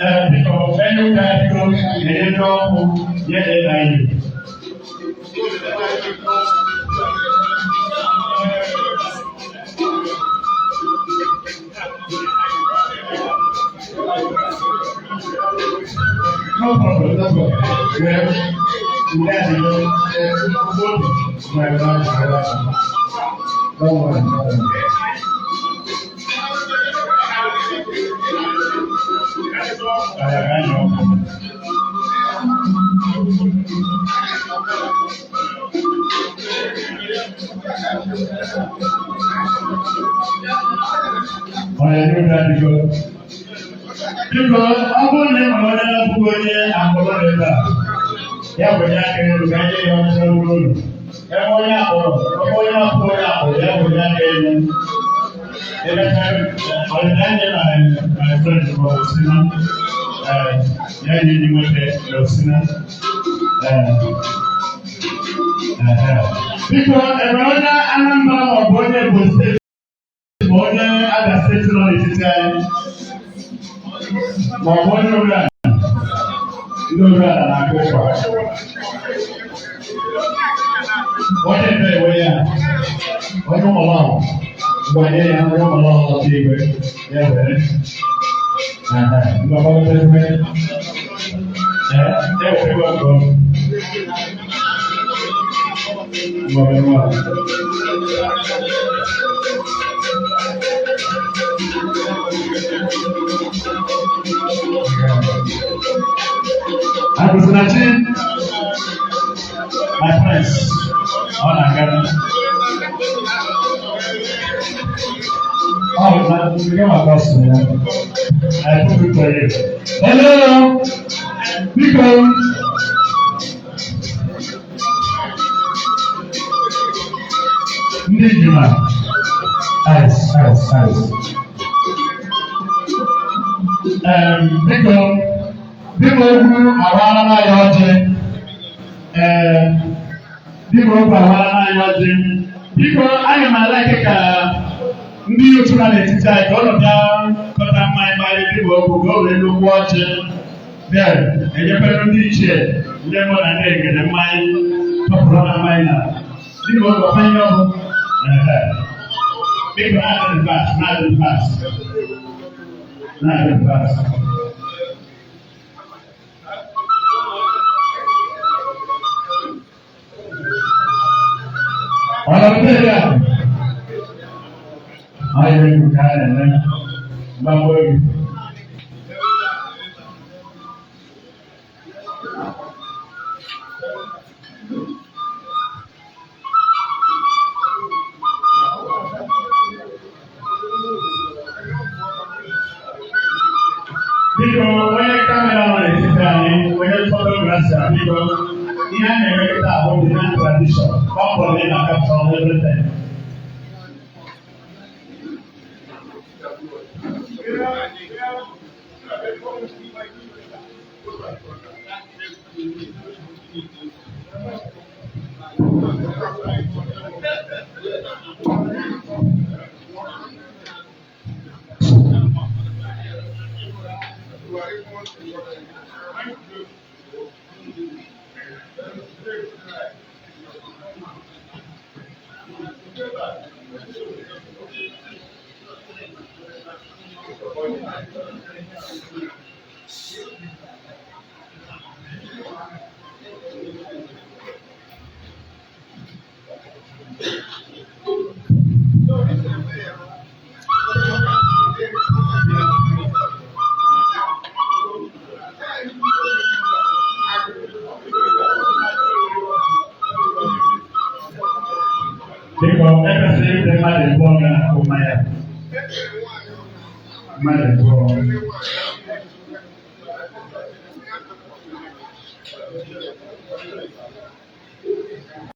Ee, biko, onye ụka, biko, na-enye ndị ọkụ nye AIU. No problem, no problem. Well, we got to go. My God, my God. Don't worry, don't worry. I know. Onye ndị biko. Biko, ọ bụrụ na ị nwere onye na-abụghị onye akpọrọ n'ebe a, ya wenye aka elu ka anyị ya ọcha ruo ụlọ. Ebe onye akpọrọ, ọ bụ onye na-abụghị onye akpọrọ, ya wenye aka elu. Emeka, ọdịnaya my friend from Osina, ya nye ndị nwoke na Osina. Biko, ebe onye Anambra ma ọ bụ onye Ebonyi Steeti ma onye Abia Steeti nọ n'etiti anyị ma ọ bụ onye Oriana, ndị Oriana na-akụ ụkwa. Onye ebe ewe ya, onye ụmụlọgwụ, mgbe ya onye ụmụlọgwụ ọcha igwe ya were. Ngwa gbagọta ezigbo. Ee, ewere nke ọgụ. Ngwa bịa nwa. Akụsinachi, my prince, ọ na-aga. Oh, na nke maka ọsọ ya. I put it for you. Hello, biko. Ndị ejima, ice, ice, ice. Biko, biko, okwu awaara ya ọjị. Ee, biko, okwu awaara ya ọjị. Biko, anyị m a-like ka ndị otu nọ n'etiti anyị ka ọ nọ bịa kọta mmanya mmanya dịka okwu ka o wee nnukwu ọjị. Then, enyekwere ndị ichie, ndị mbụ na ndị egede mmanya, tọpụrụ na mmanya na dịka okwu ọkwanye ọkụ. Ehe. Biko, na-adị fast, na-adị fast, na-adị fast. Ọ̀nà ya. Anyị egwu ka a na-eme mgbagbo egwu. Biko, onye camera nọ n'etiti anyị, onye photographer, biko, ihe a na-eme kịta ahụ dị na tradition, ọ kpọrọ ị na capture everything. Biko, ekwesịrị ịdị mmadụ abụọ ga na-akụ mmanya. Mmadụ abụọ.